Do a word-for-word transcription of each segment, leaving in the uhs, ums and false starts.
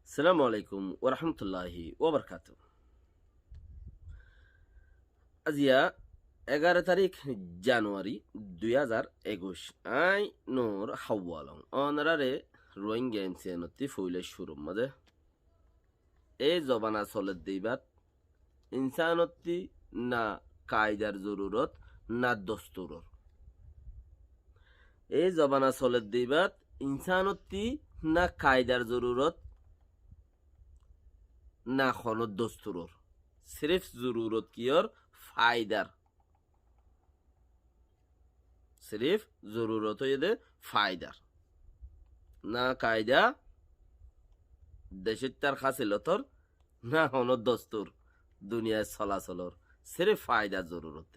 Assalamu alaikum warahmatulláhi wabarakátuhu. Aziya egaró tarík januwari dui házar ekuic. Aññí Nur Hawalong. Ónoraré Rohingya M C N ottí foóila cúrur mazé. E zobana soledde ibát insánottí na kaidar zorurot na dosturor. E zobana soledde ibát insánottí na kaidar zorurot na honó dosturor. Sirif zorurot kiyór? Faidar. Sirif zorurot óiye dé faidar. Na kaida decóttar hásilotor, na honó dostur duniyai solasolor. Sirif faidar zorurot.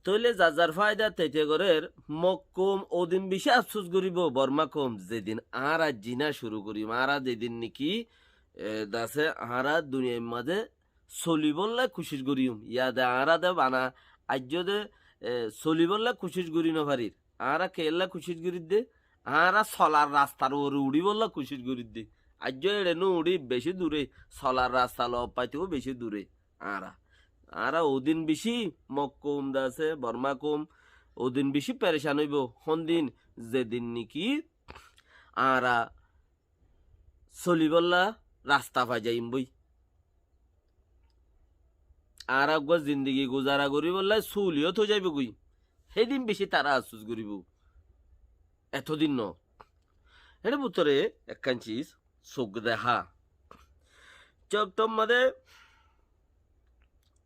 Tóile zar zar faida tete gorér, Mok koum odin bicí afsus goríbou, Bormá koum, zedin añára zina cúru goríyum, añára zedin niki, e, dase añára duniyair mazé solibólla kucíc goríyum. Yade añára de bana aijjó de, e, solibólla kucíc gorí nofarir. Añára keélla kucíc gorídde? Añára solar rastar uore uçíbolla kucíc gorídde. Aijjó eçe no uçí, bicí dure, solar rasta loot faitó bicí dure. Añára, añára odin bicí Mok koum de asé, Bormá koum, odin bicí perecan óibou. Hondin? Zedin niki añára solibólla rasta fai zaiyum boi. Añára uggúa zindigi guzara goríbolla súli yó toi zaibou goi. Hédin bicí tará afsus goríbou. Etodin no. Héçe bútore ekkán cis, suk deha. Coktor mazé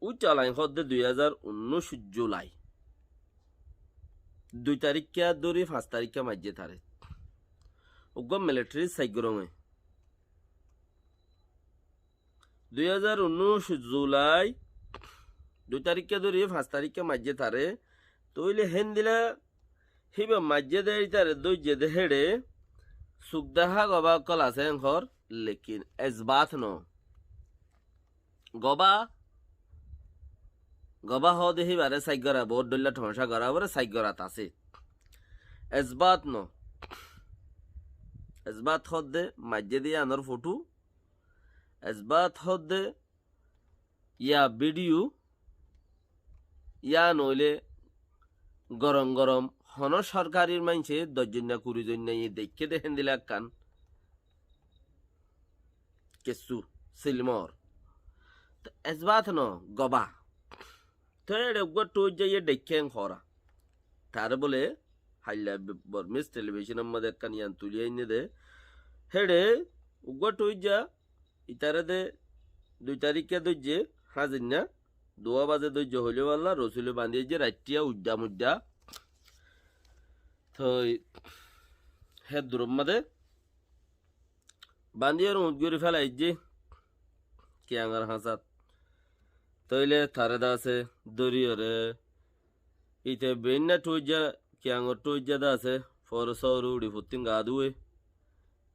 Ucalain hoódde dui házar unnúic Julai. Dui taríkka dóri fañs taríkka maijjé taré. Uggúa militari saiggorónge. Dui házar unnúic Julai, dui taríkka dóri fañs taríkka maijjé taré. Tóile héndila híba maijjé de ítare dóijje de héçe, suk deha gobá ókkol asé enkor, lekin esbát no. Gobá, gobá hoóde híbaré saik gorá, boóut dhoilla thomacá gorá, uore saik gorat asé. Esbát no. Esbát hoódde maijjé de yíanor fothu, esbát hoódde yá bídiyu, yá noóile gorom gorom honó sorkarir maincé doc zoinna, kuri zoinna yí deikké de héndila ekkán kessú silmor. Te esbát no, gobá. Te éçe uggúa thuijja yé deikkén hoóra. Taré bóle hailla Bormis telibicónor mazé ekkán yián tuli ainné de. Héçe uggúa thuijja itaré de dui taríkka dóijje, háñzinna, duwá bazé dóijje hoilé bálla, rosule bañdí aijjé, raittiya uidda muidda. Toi hé duror mazé bañdíyore uñth gorí félaijjé Kiangor hañsat. Tóile taré de asé dóriyoré, ite beinna thuijja, Kiangor thuijja de asé, fore sóore uçí fottín gaa dúwe.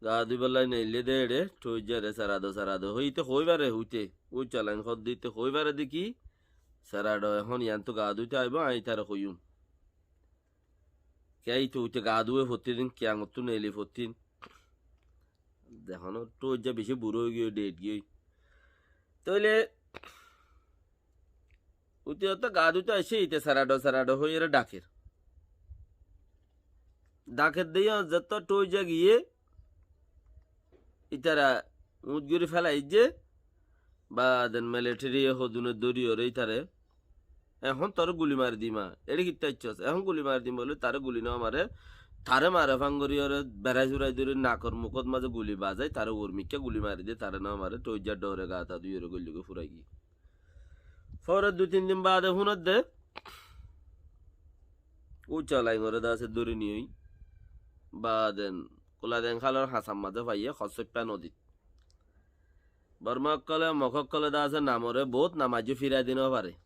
Gaa dúibolla neillé de éçe thuijjare serado serado hoói, ite hoói fare hoité, Ucalain hoódde ite hoói fare de ki, serado ehón yiántu gaa dúite aibó, aññí taré hoiyúm. Kiyá ite uite gaa dúwe fottídin, Kiangottú neeli fottín. Dehóno thuijja bicí burá óigiyoi, dheit giyói. Tóile uite ottó gaa dúito aiccé, ite serado serado hoiyóre dhaker. Dhaker de yían zettó thuijja giyé, ítara uñth gorí félaijjé, baaden militariye hodune dóriyoré ítare, ehón toré guli mari dima, eçé kittá aiccós, ehón guli mari dima bóli taré guli no mare, taré mare fán goríyoré berai surai dóri nakor mukót mazé guli bazai, taré uor mikká guli mari de, taré no mare, thuijja dhore gaa ta dúiyoré goillói goi furai giyé. Fore dui tin din baade fúnedde, Ucalaingoré de asé dóri niyói, baaden Kuladeng hálor hañsar mazé faiyé, Hosóippa nodit. Bormá ókkolé, Mok ókkolé de asé namoré boóut nam aijjó firai di no fare.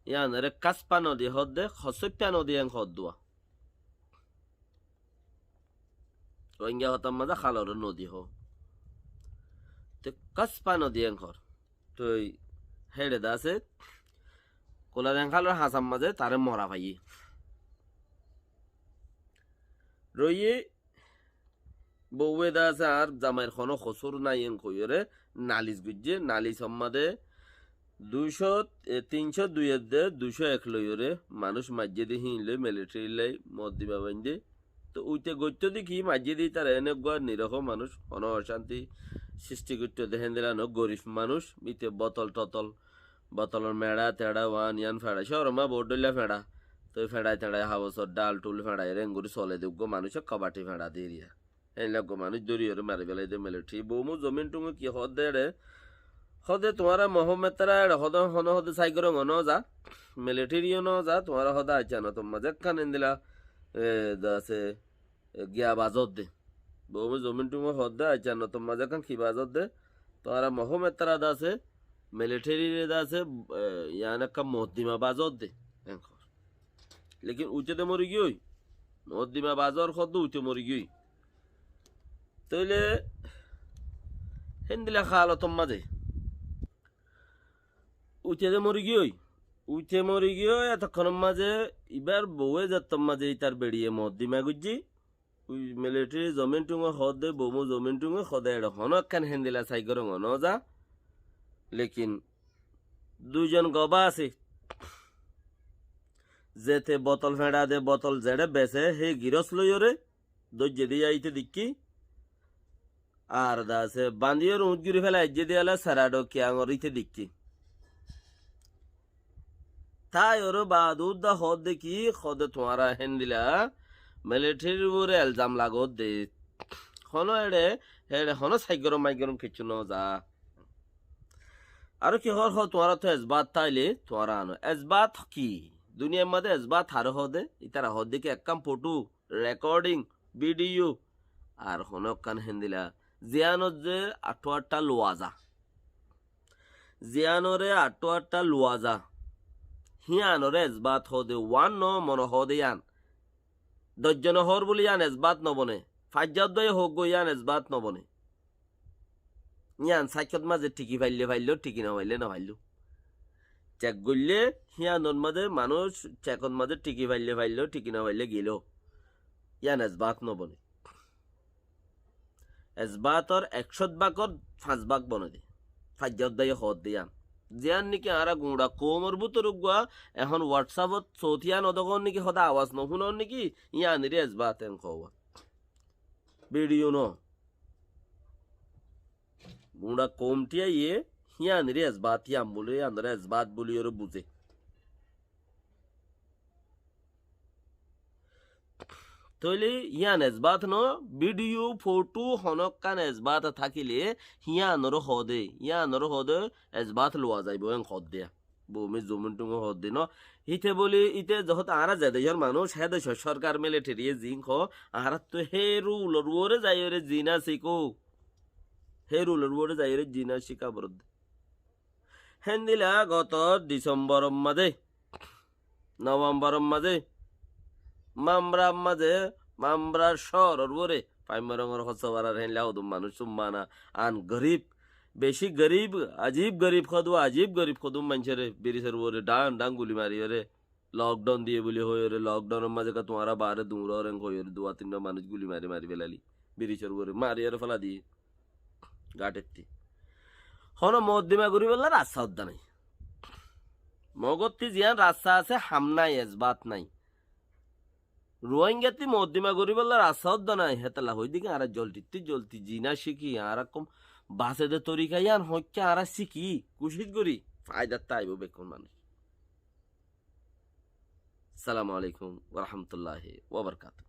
Yíanoré Káspa nodi hoódde, Hosóippa nodi en hoóddua. Rohingya hotár mazé háloré nodi hoó. Te Káspa nodi en hoór. Toi héçe de asé, Kuladeng hálor hañsar mazé taré mora faiyé. Roiyé, Bouwe de asé, añár zamair honó hosúr nái, en hoiyóre nalis goijjé, nalis ommáde duicó, e, tincó dui edde duicó ek loiyóre manúic maijjé de, híin loi militeri loi moddima baindé. Toi uite goittó de ki, maijjé de ítara eneggúa niroho manúic, honó ocánti sisti goittó de héndila no, gorif manúic, ite botol totol, botolor meça teça uán ián feça, cóoror ma bout dhoilla feça, toi feçai teçai habosor dhal thul feçaiyóre engorí sole de uggúa manúic, kobati feça de eriya. Héndila uggúa manúic dóriyoré mari félai de militeri. Boumu zomin thungu ki hoó de eçé? Hoó de tuáñra Mohomettara eçé hoó de, honó hoó de Saigorong no za, militeri yó no za, tuáñra hoó de aijja notor mazé ekkán héndila, e, de asé, e, giya bazódde. Boumu zomin thungu hoó de aijja notor mazé ekkán ki bazódde? Tuáñra Mohomettara de asé, militerire de asé, e, ián ekkán moddima bazódde. Enkor. Lekin uite de mori giyói. Moddima bazór hoó de uite mori giyói. Tóile héndila halotor mazé uite de mori giyói. Uite mori giyói, etokkónor mazé ibár bouwe zettór mazé ítar beçiye moddima goijjé. Ui militeri zomin thungu hoó de, Boumu zomin thungu hoó de, eçé honó ekkán héndila Saigorong no za. Lekin duizon gobá asé. Zete botol feça de, botol zeçé besé, hé giros loiyóre dóijje de aite deikkí. Ar de asé bandiyóre uñth gori félai aijjé de ala sera dhoki angor ite deikkí. Tái ore baade udda hoó de ki, hoó de tuáñra héndila militerir uore elzam lagó de. Honó eçé, eçé honó Saigorong Maigorong kiccú no za. Aró ki hoór hoó, tuáñrattú esbat táile tuáñra ano. Esbat ki? Duniyair mazé esbat haré hoó de? Ítara hoó de ki ekkán fothú, rekoding, vidiyo, ar honó ekkán héndila. Ziyánot ze aththú aththá luwa za. Ziyánoré aththú aththá luwa za. Híanoré esbat hoó de, uán no mone hoó de yían. Doc zone hoór buli yían esbat no bone. Faijja uddaye hoók goi yían esbat no bone. Yían sáikkot mazé thiki faillé failló, thiki no faillé no failló. Cek goillé híanor mazé manúic cekot mazé thiki faillé failló, thiki no faillé giló. Yían esbat no bone. Esbator ekcót bákor fañs bák bone de. Faijja uddaye hoódde yían. Ziyán niki añára guñça koumor bútore uggúa ehón WhatsAppot soutiyán odogón niki hoóde awaz no fúnor niki, yíanoré esbat en hoówa. Vidiyo no. Guñça koum thíyaye híanoré esbat yían buli, yíanoré esbat buliyóre buzé. Tóile yían esbat no, vidiyo, fothú, honókkan esbat tákile híanoré hoóde, híanoré hoóde esbat luwa zaibou en hoódde. Bumi zomin thungu hoódde no. Íte buli, íte zohót añára ze decór manúic, hé decór sorkar, militariye ziín hoó, añáráttu hé rulor uore zaiyóre zina cíko. Hé rulor uore zaiyóre zina cíka foredde. Héndila goto Disembor mazé, Novembor mazé, Mamra mazé, Mamra cóoror uore, Faimmarongor Hosofarar héndila hodún manúic summa ana, an gorib, beci gorib, ajib gorib hodún, ajib gorib hodún maincóre, birisor uore dhán dhán guli mariyóre, lokdon diye buli hoiyóre, lokdonor mazé ka tuáñra baáre duñror en hoiyóre, duwa tinnúa manúic guli mari mari felaili. Birisor uore mariyóre fela diye. Gáthetti. Honó moddima goríbolla rasta udda nái. Mogotti ziyán rasta asé, ham nái, esbat nái. Ruáingattí moddima goríbolla rasta udda nái, hétolla hoóidde ki añára zoldittú zoldi zina cíki, añára kóm basede torika yían hoikká añára cíki, kucíc gorí, faidattú aibóu bekkún manúic. Assalamu alaikum wa rahmatullahi wa barakatuhu.